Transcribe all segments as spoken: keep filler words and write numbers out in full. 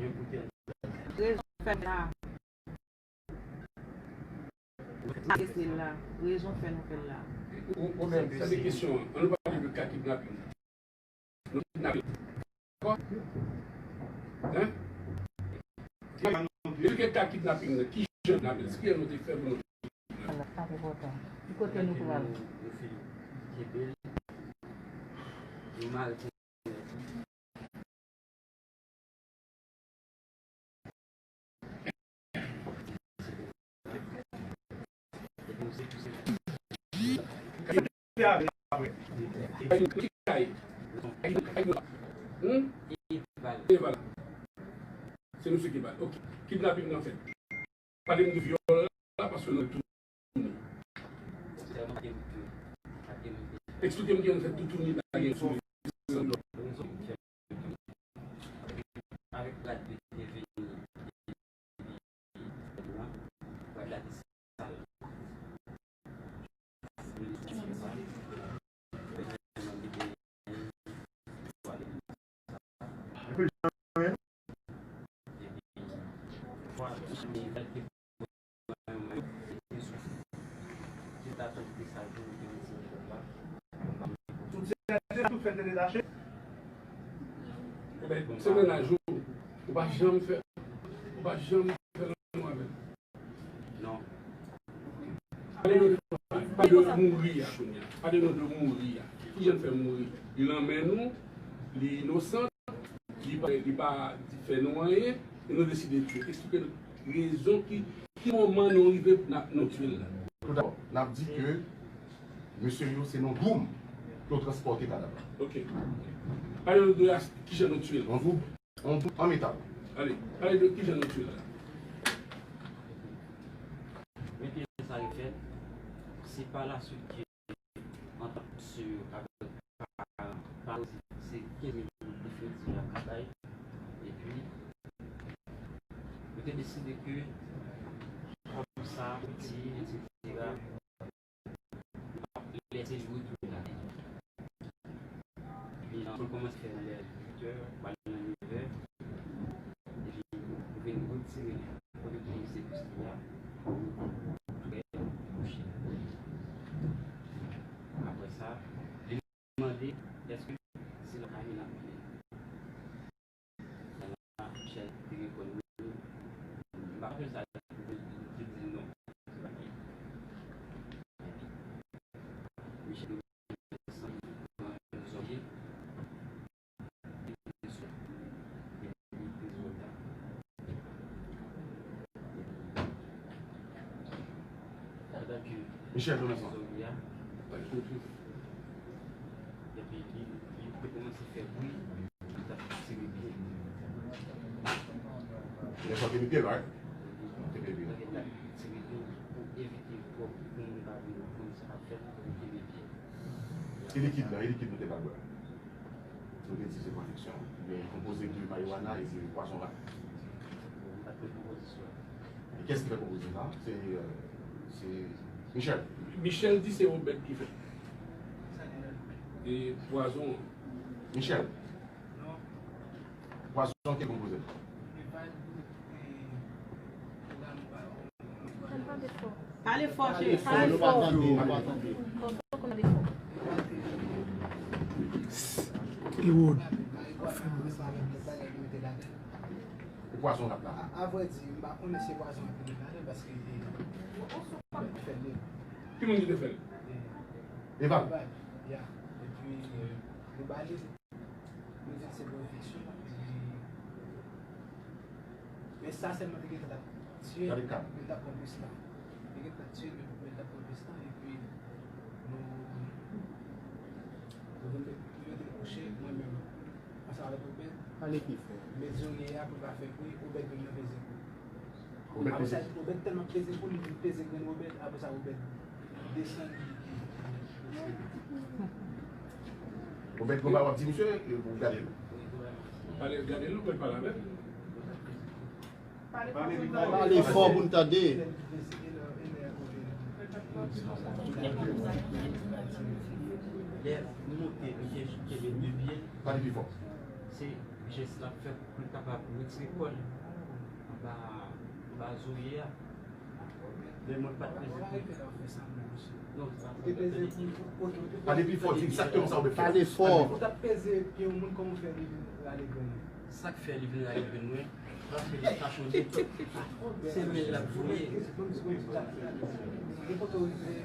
Rezon fè la. Rezon fè nou fè l la. Ou, ou menm, sa se kesyon an. An nou pale de ka kidnaping. Nou kidnape. Dakò? Hein? Depi ke ka kidnaping nan, ki jan kidnaping? Ki jan nou te fè pou nou kidnape? Alò, sa te pòtan. Ki kote nou pral? Nou fin kenbe l. Nou mare Hmm? Eval. Se misye ki eval. Ok. Kidnaping nan fèt. Pale m de vyòl la, paske nou tounen. Eksplike m kijan nou fè toutouni pa gen sou. Avèk rad li te vini, rad la te sal. Tout se tout fè te detache. Ebyen, se mennaj ou, ou pa janm fè, ou pa janm fè lanmou avè l. Non. Pale nou de, pale de mouri a kounye a. Pale nou de mouri a. Ki jan l fè mouri? Li lanmen nou, li inosan, li pa, li pa fè nou anyen, e nou deside tiye. Eksplike nou rezon ki, ki moman nou rive n ap, nou tiye l la. Tout dabò, n ap di ke mesye yo se nan dwoum ke yo transpòte kadav la. Ok. Pale nou de as-, ki jan nou tiye l. Nan dwoum. An, an metal. Ale, pale de kijan nou tiye l la. Men kijan sa refèt, se pa laswit ke antant misye yo avèk paran, paran se kenz mil goud li fè di a ka bay. Epi, yo te deside ke kòm sa, ti, etsetera, lè se jou tou la. Epi, nou kòmanse fè nan lè uit è, pral nan nevè. Epi, nou vin retire li kote pou misye plis li a. Tou bèl, kouche. Apre sa, li mande, èske se lakay li l ap vini? Michel te reponn wi. M pa konn sa li di non. Michel te santi zòrye. Michel, Jonathan. Epi li, li te kòmanse fè bri, li t ap tire pye. Lè sa w te mete l, right? Te mete l. Li t ap tire pye pou evite pou, pou moun pa vin wè kòman sa ap fèt, li te mete l. E likid la, e likid nou te ba l bwè? Nou te di se pwodiksyon. Li konpoze de marijuana e de pwazon rat. Bon, m pa t konn konpozisyon. E kiyès ki fè konpozisyon sa? Se, euh, se Michel. Michel di se Obed ki fè. E pwazon an. Michel. Pwazon ki konpoze. Pale fò, cheri, pale fò. Pale fò. Fò, fò, fò, pale fò. Hewod. E pwazon rap la. A, avrèdi, m pa konnen si e pwazon rap li te fè, paske, e, fè li. Ki moun ki te fè l? E, Eval. Eval, ya. Epi, e, nou ba li, nou di l se pwodiksyon, epi, men sa sèlman te gentan t ap tiye, gade kab, men l t ap pran plis tan. Te gentan t ap tiye, men, men l t ap pran plis tan, epi nou, nou vin met, nou mete l kouche, mwen menm, ansanm avèk Obed, pale pi fò, met zorye a pou l pa fè bri, Obed menm nan peze kou l. Obed peze. Apre sa, Obed tèlman peze kou l, li vin peze grenn Obed, apre sa, Obed desann. Obed, konba w ap di misye, e pou gade l. Pale, gade l, ou pral pale avè l. Pale fò pou n tande. Lè nou monte, misye kenbe de pye l. Pale pi fò. Se jès l ap fè pou l kapab Ti kòl anba, anba zoye a. Men mwen pa t peze pou. Non, sa pa Pale pi fò, di egzakteman sa w vle fè. Pale fò. Ou t ap peze pye yon moun, kòman w fè li vin rale grenn ou? Sa k fè li vin rale grenn mwen? Paske li pa konnen se men l ap voye. Depi kote w rive,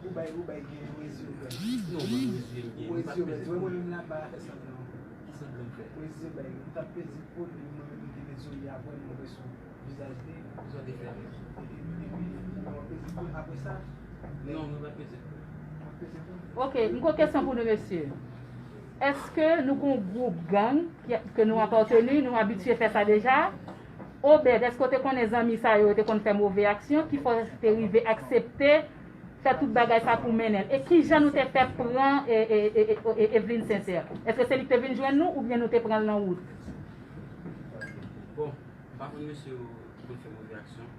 ou bay, ou bay gen yon reziye w bay. Non, mwen reziye m gen. Ou reziye w bay. Mwen menm la, m pa fè sanblan. Ki sanblan m fè? Ou reziye w bay. Ou t ap peze po li, mwen menm m te met zoye a pou mwen wè sou vizaj li. Sa w te fè avè l? Epi, epi, ou ap peze po l apre sa? Non, mwen pa t peze po l. W ap peze po l? Ok, m gon kesyon pou nou mesye. Èske nou gon gwoup gang ke, ke nou apateni, nou abitye fè sa deja? Obed, èske w te konnen zanmi sa yo, yo te konn fè move aksyon ki fè w te rive aksepte fè tout bagay sa pou mennen l? E kijan nou te fè pran e, e, e, e, e, Evelyne Sincère? Èske se li ki te vin jwenn nou oubyen nou te pran l nan wout? Bon, m pa konn mesye yo ki konn fè move aksyon.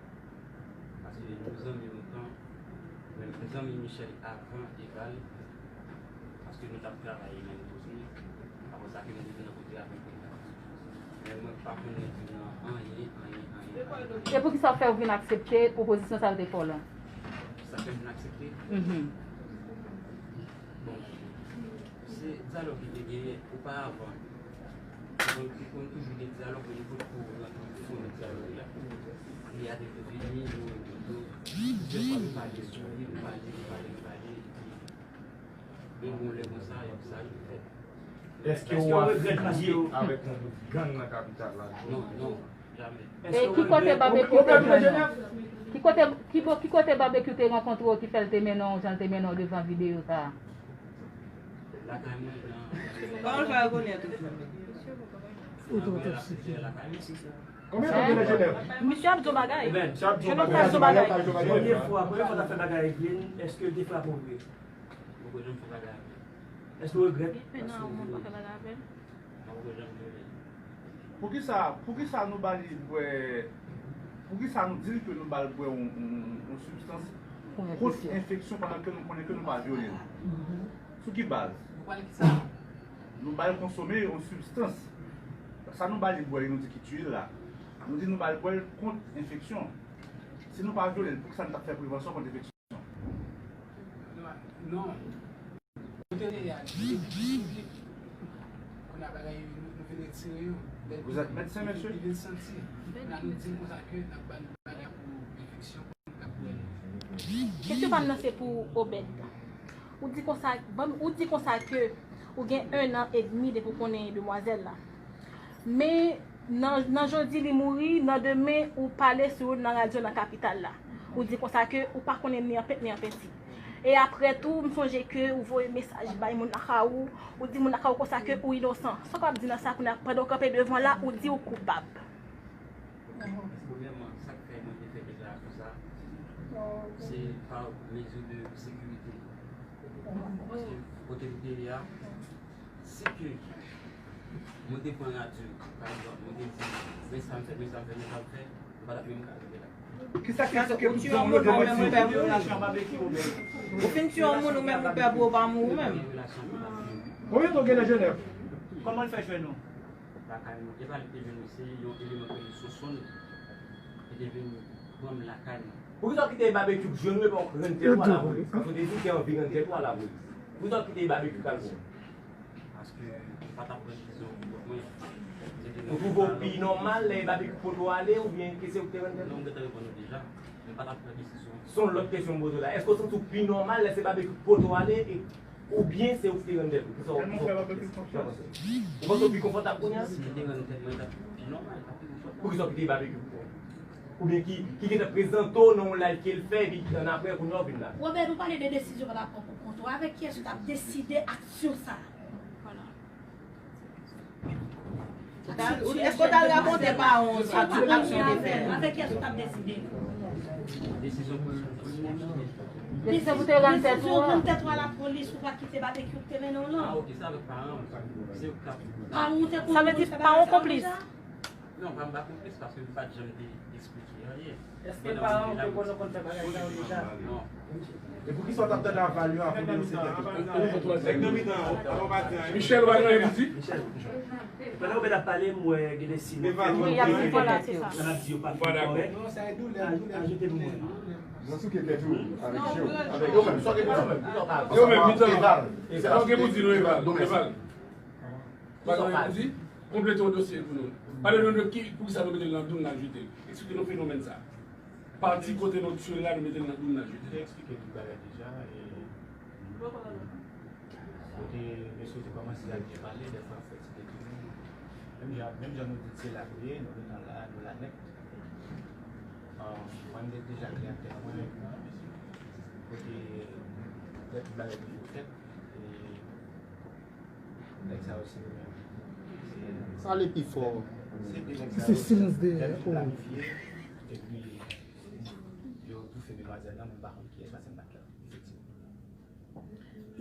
Paske nou zanmi lontan, men m zanmi Michel avan Eval, paske nou t ap travay menm kote, apre sa ke nou te vin nan kote avèk Eval. Men mwen pa konnen di nan anyen, anyen, anyen, anyen. E poukisa w fè w vin aksepte pwopozisyon sa l te fè w lan? Sa fè m vin aksepte? Mhm. Bon, se dyalòg ki te genyen oparavan. Donk, li konn toujou gen dyalòg, men li potko rantre nan fon dyalòg la. Li a te vini, nou rankontre, plizyè fwa nou pale sou li, nou pale, nou pale, nou pale, epi yon bon lè konsa, epi sa rive fèt. Èske w afilye avèk yon gwoup gang nan kapital la? Non, non, jamè. E ki kote Babekyou te jwenn nou? Ki kote, ki, bo- ki kote Babekyou te rankontre w ki fè l te mennen w jan l te mennen w devan videyo sa a? Lakay mwen nan. Kòman l fè rekonèt ou? Ou twò tòksik. Konbyen tan w gen nan Jenèv? Misye ap di w bagay. Jenèv ap di w bagay. Premye fwa, premye fwa w t ap fè bagay ak Evelyne, èske l te frape w vre? Mwen poko janm fè bagay avè l. Èske w regrèt? Depi nan an mwen pa fè bagay avè l. Mwen poko janm vle l. Poukisa, poukisa nou ba li bwè, poukisa nou di l ke nou ba l bwè yon, yon, yon sibstans kont enfeksyon pandan ke nou konnen ke nou pa vyole l? Sou ki baz? Nou ba l konsome yon sibstans. Sa nou ba li bwè, nou di ki tiye l la. Nou di nou ba l bwè l kont enfeksyon. Si nou pa vyole l, poukisa nou t ap fè prevansyon kont enfeksyon? Non. Kote nou ye a, li vin piblik. Kounye a bagay yo, nou, nou vin retire yo. Vous êtes médecin, monsieur? Li vin santi. Kounye a nou di l konsa ke n ap ba l bagay pou enfeksyon, pou l ka pou nou. Kesyon pa m nan se pou Obed. Ou di konsa, ban m- ou di konsa ke ou gen en an edmi depi w konnen demwazèl la. Men nan, nan jodi li mouri, nan demen ou pale sou yo nan radyo nan kapital la. Ou di konsa ke ou pa konnen ni an pent ni an penti. E apre tou, m sonje ke ou voye mesaj bay moun lakay ou, ou di moun lakay ou konsa ke ou inosan. Sa w ap di nan sa kounye a, pandan w kanpe devan la, ou di ou koupab? Premyèman, sa k fè mwen te fè deklarasyon sa, se pa mezi de sekirite. Paske kote m te ye a, si ke mwen te pran radyo, pa egzanp, mwen te di, men sa m fè, men sa m fè, men sa m fè, m pa t ap menm ka rive la. Kisa ki ekspike tout zanmi w yo te mwen di yo? Ou fin tiye yon moun, ou menm ou pè pou ou pa mouri ou menm. Konbyen tan w gen nan Jenèv? Kòman l fè jwenn ou? Lakay mwen. E pa li te jwenn mwen, se yon eleman ki rele Sonsonn ki te vin pran m lakay mwen. Poukisa w kite Babekyou jwenn ou epi w rann tèt ou a lapolis? Paske w te di w te anvi rann tèt ou a lapolis. Poukisa w kite Babekyou t al pran w? Paske m pa t ap pran desizyon pou kont mwen. Ou twouve w pi nòmal lè Babekyou pote w ale oubyen ke se ou ki te rann tèt ou? Non, m gentan reponn ou deja. M pa t ap pran desizyon. Se yon lòt kesyon m poze w la. Èske w santi w pi nòmal lè se Babekyou ki pote w ale e Oubyen se ou ki te rann tèt ou? Kisa w, kisa w, kisa w panse? Ou panse w pi konfòtab kounye a? Si m te rann tèt mwen, t ap pi nòmal, t ap pi konfòtab. Poukisa w kite Babekyou pou kont ou? Oubyen ki, ki gentan prezante w nan yon live ke l fè, epi annapre, kounye a w vin la? Obed, ou pale de desizyon w t ap pran pou kont ou. Avèk kiyès ou t ap deside aksyon sa a? Èske w t al rakonte paran w sa, tout aksyon w te fè? Avèk kiyès ou t ap deside? Desizyon pou te rann tèt ou an. Desizyon pou te rann tèt ou a lapolis, ou pa t kite Babekyou ki te mennen w lan. Ah, ok, sa avèk paran m. Se yo k t ap. Paran w te konn. Sa vle di paran w konplis. Non, pa m pa konplis paske m pa t janm te eksplike anyen. Èske paran w te konn konn fè bagay sa yo deja? Non. E poukisa w t ap tande aval yo avan de yo se tèt yo? Nèg nan mitan an, w pa di anyen. Michel, w pa gen anyen pou di? Pandan Obed ap pale, m wè gen de siy nan fè m. Jan n ap di yo pa fin kòrèk. Ajoute pou mwen. Mwen souke tèt ou avèk je w. Avèk yo menm, sa w gen pou di? Yo menm, mitan an. Sa w gen pou di nou, Eval? Eval. Bagay yo di, konplete yon dosye pou nou. Pale nou de ki, poukisa nou mete l nan doum n al jete l. Eksplike nou fenomèn sa. Pati kote nou tire l la, nou mete l nan doum n al jete l. Te eksplike tout bagay deja. Kote mesye te kòmanse ap byen pale, dèfwa fè ti detounen. Menm jan, menm jan nou di se la nou ye, nou gentan la, nou la nèt. Mwen m te deja klè ak tèt mwen kote lè tout bagay te fèt. Nèg sa yo se yo menm. Pale pi fò. Se de nèg sa yo se planifye epi yo toufe demwazèl lan, men m pa konn kiyès paske m pa t la. Efektivman.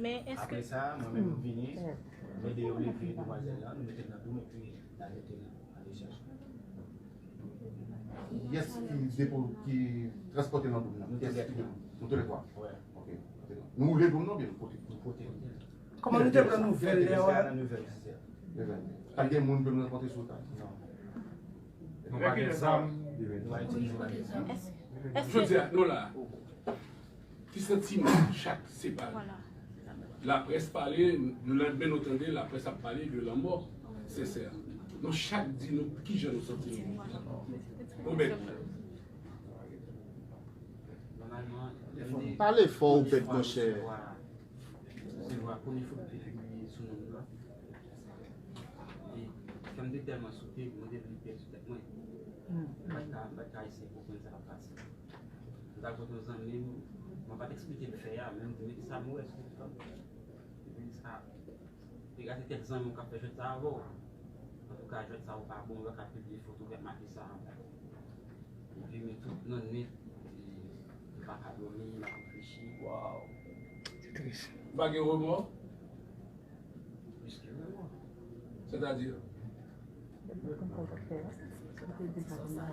Men èske. Apre sa, mwen menm m vini, m ede yo leve demwazèl lan, nou mete l nan doum epi n al mete l nan dechaj. Kiyès ki depo, ki transpòte nan doum nan? Kiyès ki depo? Nou tou lè twa? Wi. Ok. Nou ouvè doum nan oubyen nou pote? Nou pote. Kòman nou te pran nouvèl lè a? Nouvèl. Pa t gen moun pou nou rankontre sou wout la? Non. Nou pa gen zam. Nou pa itilize bagay sa. Jodi a, nou la. Ki santiman chak separe? Laprès pale, lelandmen nou tande laprès ap pale de lanmò Sensè. Nou chak di nou kijan nou santi nou. Obed. Pale fò, Obed, monchè. Resevwa premye foto ki pibliye sou nonm nan. E kè m te tèlman sote, mwen te vle pèdi tèt mwen. M pa t ka, m pa t ka eseye konprann sa k ap pase. M t al kote yon zanmi m, mwen pa t eksplike l fè a, men m di, men kisa m wè sou TikTok? Epi sa, piga se kèk zanmi w k ap fè jwèt sa avè w. Antouka, jwèt sa ou pa bon, ou pa ka pibliye foto w k ap make sa. Epi men tout nan nwit, m pa ka dòmi, m ap reflechi. Waw. Se tris. Ou pa gen remò? Plis ke remò. Sètadi?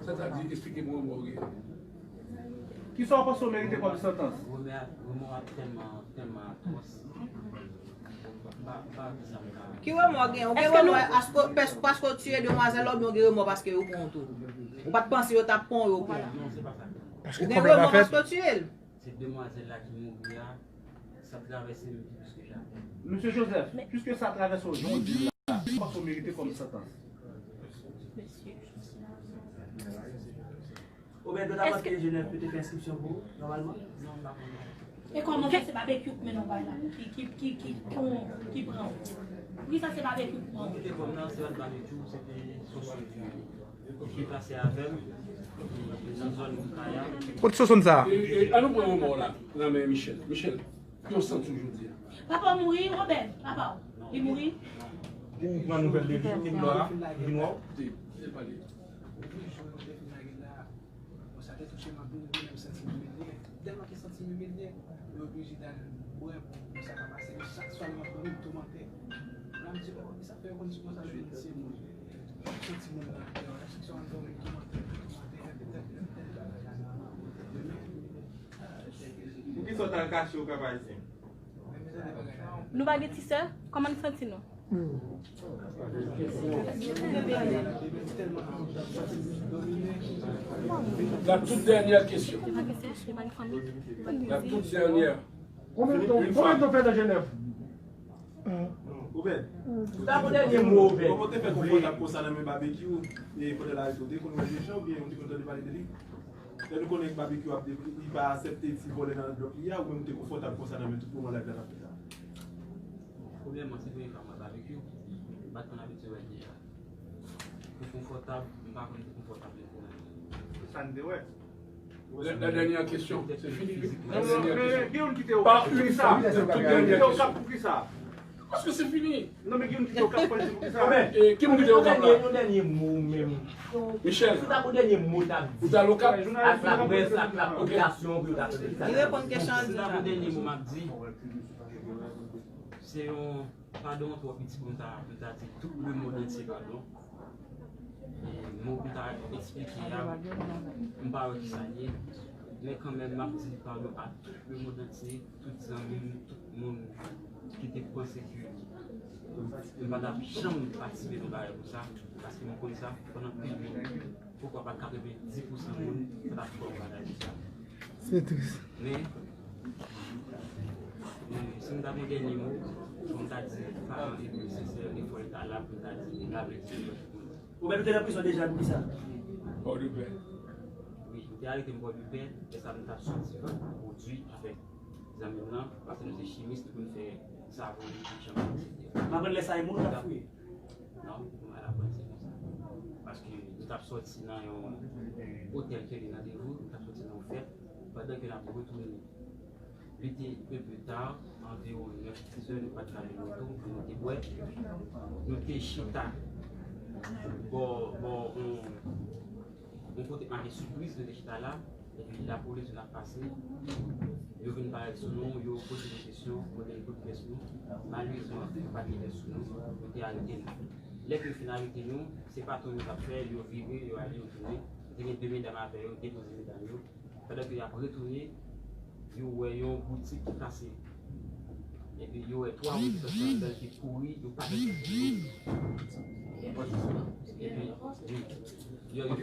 Sètadi, eksplike mwen remò w gen. Kisa w panse w merite kòm santans? Remò a tèlman, tèlman atwòs. Ki remò w gen? Ou gen remò paske w tiye demwazèl la oubyen w gen remò paske yo pran w tou? Ou pa t panse yo t ap pran w, yo pran w? Ou gen remò paske w tiye l? Se demwazèl la ki mouri a, sa travèse m pi plis ke jamè. Mesye Joseph, piske sa travèse w jan w di l la, kisa w panse w merite kòm santans? Obed, ou ta panse ke Jenèf te fè enskripsyon pou ou, nòmalman? Non, m pa konnen. E kòman fè se babekyou k mennen w bay la? Ki, ki, ki, ki, ki pran w? Poukisa se babekyou k pran w? Mwen te pran nan se yon babekyou, se te sou sou. Ki pase avè m nan zòn Kaya. Kot Soson sa? E, e, ann nou pran yon mò la nan men Michel. Michel, ki w santi w jodi a? Papa w mouri, Robert, papa w. Li mouri. Ou pran nouvèl de li, li mò a, li vin wè w? Te, te pale. Bon, sa te touche m anpil, mwen menm santi m imilye. Tèlman ke santi m imilye, mwen oblije t al bwè pou, pou sa pa pase. Men chak swa li mande m toumantè. Mwen di, oh, sa fè yo konn sou konsa, men se moun. Chak swa m dòmi, toumantè, toumantè, répété, répété bagay la nan, nan, nan, nan. Poukisa w t al kache w Kap Ayisyen? Nou pa gen ti sè? Kòman n santi nou? La toute dernière question. La toute dernière. Konbyen tan w fè nan Jenèf? Obed. Sa pou dènye mo, Obed. Kòman w te fè konfòtab konsa nan men Babekyou? E pandan l arete w, te konn wè Dejan oubyen ou te konn tande pale de li? Lè nou konnen Babekyou ap, li pa aksepte ti vòlè nan lòt li a, ou menm ou te konfòtab konsa nan men tout moman live la t ap fèt la? Premyèman, se premye fwa m wè Babekyou. M pa t konn abitye wè l deja. Pou konfòtab, m pa konn pou konfòtab li pou mwen. Se sa n te wè. La, la dernière question, c'est fini. La dernière question. Pas une femme, toute dernière question. Paske se fini. Non, men ki moun ki te Okap pou di sa? E ki moun ki te Okap la? Yon dènye mo menm. Michel. Si ta pou dènye mo ta di. Ou t al Okap? Ak laprès, ak lapopilasyon pou yo ta tande sa. Li reponn kesyon an. Si ta pou dènye mo m ap di, se yon padon twò piti pou m ta, pou m ta di tout lemond antye padon. E Mo pou m ta eksplike a, m pa wè ki sa l ye. Men kanmenm, m ap di padon a tout lemonn antye, tout zanmi m, tout moun ki te panse ke m pa t ap janm patisipe nan bagay konsa, paske m konn sa, pandan anpil moun, poukwa pa katrevenndis pousan moun, pa t ap fè yon bagay konsa. Se tris. Men, men, si m ta gen yon dènye mo, fò m ta di, paran Ebre sensè, e fò l ta la pou l ta di, l ap di. Ou menm te nan prizon deja pou kisa? Pòdepè. Wi, yo te arete m Pòdepè, lè sa m t ap sòti pran pwodui avèk zanmi m lan, paske nou se chimis, nou konn fè savon, ekip chanpay, etsetera. M aprann lè sa e moun k ap fouye. Non, m al aprann se konsa. Paske nou t ap sòti nan yon otèl ke li nan Devou, nou t ap sòti nan yon fèt, pandan ke n ap retounen. Li te un peu tard, anviwon nèf, dizè, nou pa t ka jwenn moto, nou te bwè. Nou te chita bò, bò, yon, yon kote k make sipriz, nou te chita la. Epi lapolis vin ap pase. Yo vin parèt sou nou, yo poze nou kesyon, mande n kout pyès nou. Malerezman, yo pa t gen pyès sou nou, yo te arete nou. Lè ke yo fin arete nou, se pa tou yo t ap fè, yo vire, yo ale, yo tounen. Te gen de medam avè yo, depoze medam yo. Pandan ke y ap retounen, yo wè yon boutik ki kase. Epi yo wè twa moun ki sòti anndan l ki kouri, yo pa t. Epi, wi. Yo, yo